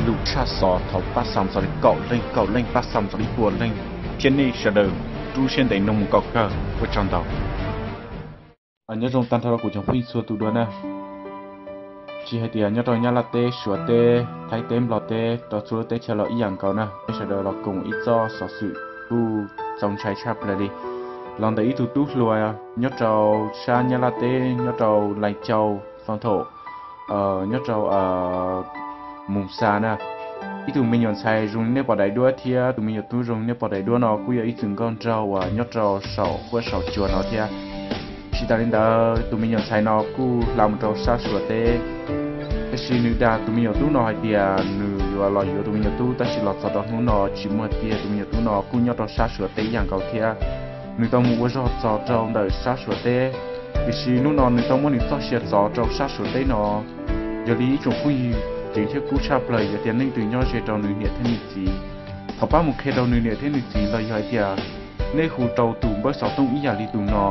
lus tshaj xov thov pab xa mus txog li kaum leej, kaum leej pab xa mus txog li ib puas leej, thiab nej sawv daws rub siab ntev no mus kom kawg. Ua tsaug ntau. Nyob zoo tag nrho rau kuv cov phooj ywg txhua tus dua na. Tsis hais tias nyob rau Nyab Laj teb, Suav teb, Thaib teb, Nplog teb, rau txhua lub teb chaws los ib yam nkaus na, nej sawv daws los koom ib txoj xov xwm kuj txaus ntshai tshaj plaws li. Los ntawm ib tug tub hluas nyob rau sab Nyab Laj teb, nyob rau Lais Cau, Foo Thaum, nyob rau Moos Xas na. Ib tug me nyuam ntxhais zoo li nej pom daim duab thiab tus me nyuam tub zoo li nej pom daim duab no kuj yog ib txwm nkauj nraug uas nyob rau saum huab saum cua no thiab. Tsis tas li ntawd, tus me nyuam ntxhais no kuj hla mus rau sab Suav teb, tiam sis nws dag tus me nyuam tub no hais tias nws yuav los yuav tus me nyuam tub, tab sis los txog rau hnub no tsis muaj tiag. Tus me nyuam tub no kuj nyob rau sab Suav teb ib yam nkaus thiab. Nws tau mus ua zog txog rau ntawm sab Suav teb, tiam sis hnub no nws tau muab nws txoj sia txov rau sab Suav teb no. Yog li ib tsoom phooj ywg, ceev thiab kub tshaj plaws yog tias leej twg nyob ze rau nws niam thiab nws txiv, thov pab mus qhia rau nws niam thiab nws txiv los yog hais tias nej hu rau tus npawb xov tooj ib yam li tus no,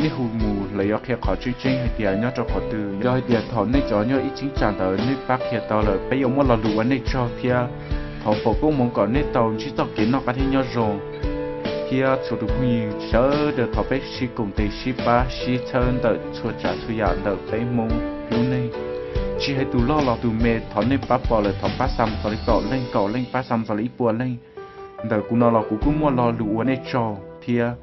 nej hu mus lawv yuav qhia qhov tseeb tseeb hais tias nyob rau qhov twg. Yog hais tias thaum nej cov nyob ib cheeb tsam ntawd nej pab qhia tau lawm, peb yuav muab lo lus ua nej tsaug thiab thov foom koob hmoov kom nej tau ntsib txoj kev noj qab thiab nyob zoo, thiab txhua tus phooj ywg sawv daws thov peb sib koom tes sib pab sib txhawb ntawm txhua tsav txhua yam ntawm peb Hmoob lub neej. Tsis hais tus loj los tus me, thov nej pab pom lawm thov pab xa mus txog li kaum leej, kaum leej pab xa mus txog li ib puas leej. Ntawm kuv no los kuv kuj muaj lo lus ua nej tsaug thiab.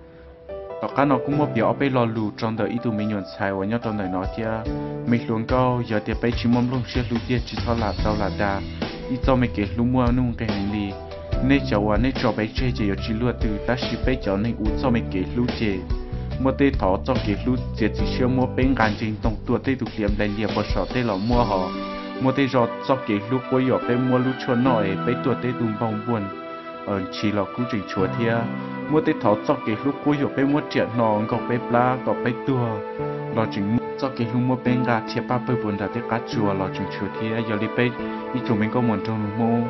Tom qab no kuj muab piav ob peb lo lus rau ntawm ib tug me nyuam ntxhais uas nyob rau ntawm no thiab. Me hluas nkauj, yog tias peb tsis muaj nplooj siab hlub tiag tsis txhob lam tau lam dag. Ib txoj me kev hlub muaj nuj nqis heev li. Nej cov uas nej tso peb tseg ces yuav tsis luaj twg, tab sis peb cov neeg ua txoj me kev hlub ces muaj tej thov txoj kev hlub txiav txim siab muab peb nqa nce ntoo tua tej tus hliav nplaim lias pos saum tej los muaj hos. Muaj tej zaug txoj kev hlub quab yuam peb muab lub tshuaj noj es peb tuag tej tus npau npuas ntshis los kuj tseem tshuav thiab. Muaj tej thov txoj kev hlub quab yuam peb muab riam hno nkaug peb plab kom peb tuag los tseem muaj. Txoj kev hlub muab peb nqa dhia paj pawg puas nram tej qab tsuas los tseem tshuav thiab. Yog li peb ib tsoom me nkauj muam nraug nus Hmoob,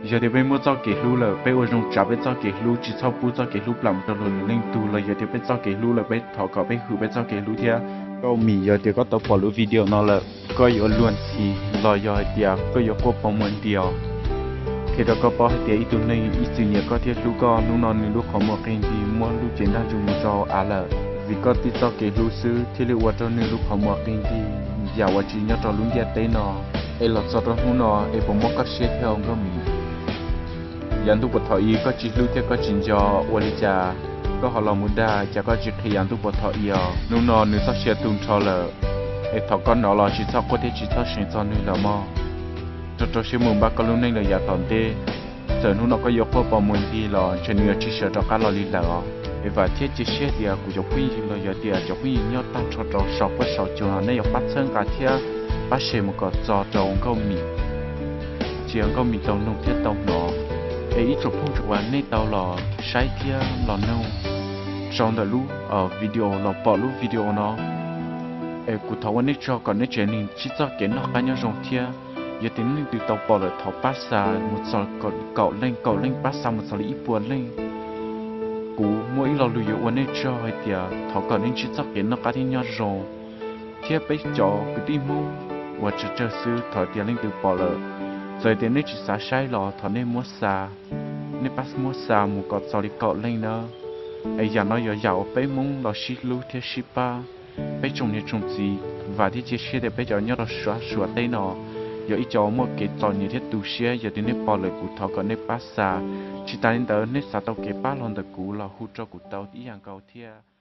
yog tias peb muaj txoj kev hlub lawm, peb ua zoo tsav peb txoj kev hlub, tsis txhob pub txoj kev hlub plam rau luag lwm leej tug. Los yog tias peb txoj kev hlub lawm, peb thov kom peb hwm peb txoj kev hlub thiab. Nkauj Mim, yog tias koj tau pom lub video no lawm, koj yuav luag ntxhi los yog hais tias koj yuav quaj poob muag ntias, qhia rau koj paub hais tias ib tug neeg ib txwm nyiam koj thiab hlub koj, hnub no nws lub qhov muag qi nti muab lub cev ntaj ntsug mus rau av lawm. Vim koj tib txoj kev hlub xwb thiaj li ua rau nws lub qhov muag qi nti yam uas tsis nyob rau lub ntiaj teb no. Es los txog rau hnub no es puas mob koj siab thiab Nkauj Mim? Yav ntuj puas thaum i koj tsis hlub thiab koj tsis nco, ua li cas koj ho los mus dag, cas koj tsis qhia yav ntuj puas thaum i os? Hnub no nws txoj sia tu nrho lawm, es thaum koj hnov los tsis txhob quaj thiab tsis txhob seev txog nws lawm mog. Rau rau siab mus npaj koj lub neej lawm yav tom ntej. Txawm hnub no koj yuav quaj poob muag nti los ntshe nws yuav tsis sawv rov qab los li lawm os. Es vam thiab cia siab tias kuv cov phooj ywg los yog tias cov phooj ywg nyob tag nrho rau saum huab saum cua no nej yuav pab txhawb nqa thiab pab share mus kom txog rau Nkauj Mim, cia Nkauj Mim tau noog thiab tau hnov. Es ib tsoom phooj ywg uas nej tau los saib thiab los noog rau ntawm lub video, los pom lub video no, es kuv thov ua nej tsaug kom nej tsev neeg ntsib txoj kev noj qab nyob zoo thiab. Yog tias nej leej twg tau pom lawm thov pab xa mus txog kaum leej, kaum leej pab xa mus txog li ib puas leej. Kuv muaj ib lo lus yuav ua nej tsaug hais tias thov kom nej ntsib txoj kev noj qab thiab nyob zoo, thiab peb cov kwv tij Hmoob uas tsawg tsawg xwb thov tias leej twg pom lawm, txawm tias nej tsis xav saib los thov nej muab xa, nej pab muab xa mus kom txog li kaum leej na. Es yam no yog yam uas peb Hmoob los sib hlub thiab sib pab. Peb tsoom niam tsoom txiv, vam thiab cia siab tias peb cov nyob rau sab Suav teb no yog ib co muaj kev txom nyem thiab tu siab. Yog tias nej pom lawm kuv thov kom nej pab xa. Tsis tas li ntawd nej xav tau kev pab los ntawm kuv los hu rau kuv tau ib yam nkaus thiab.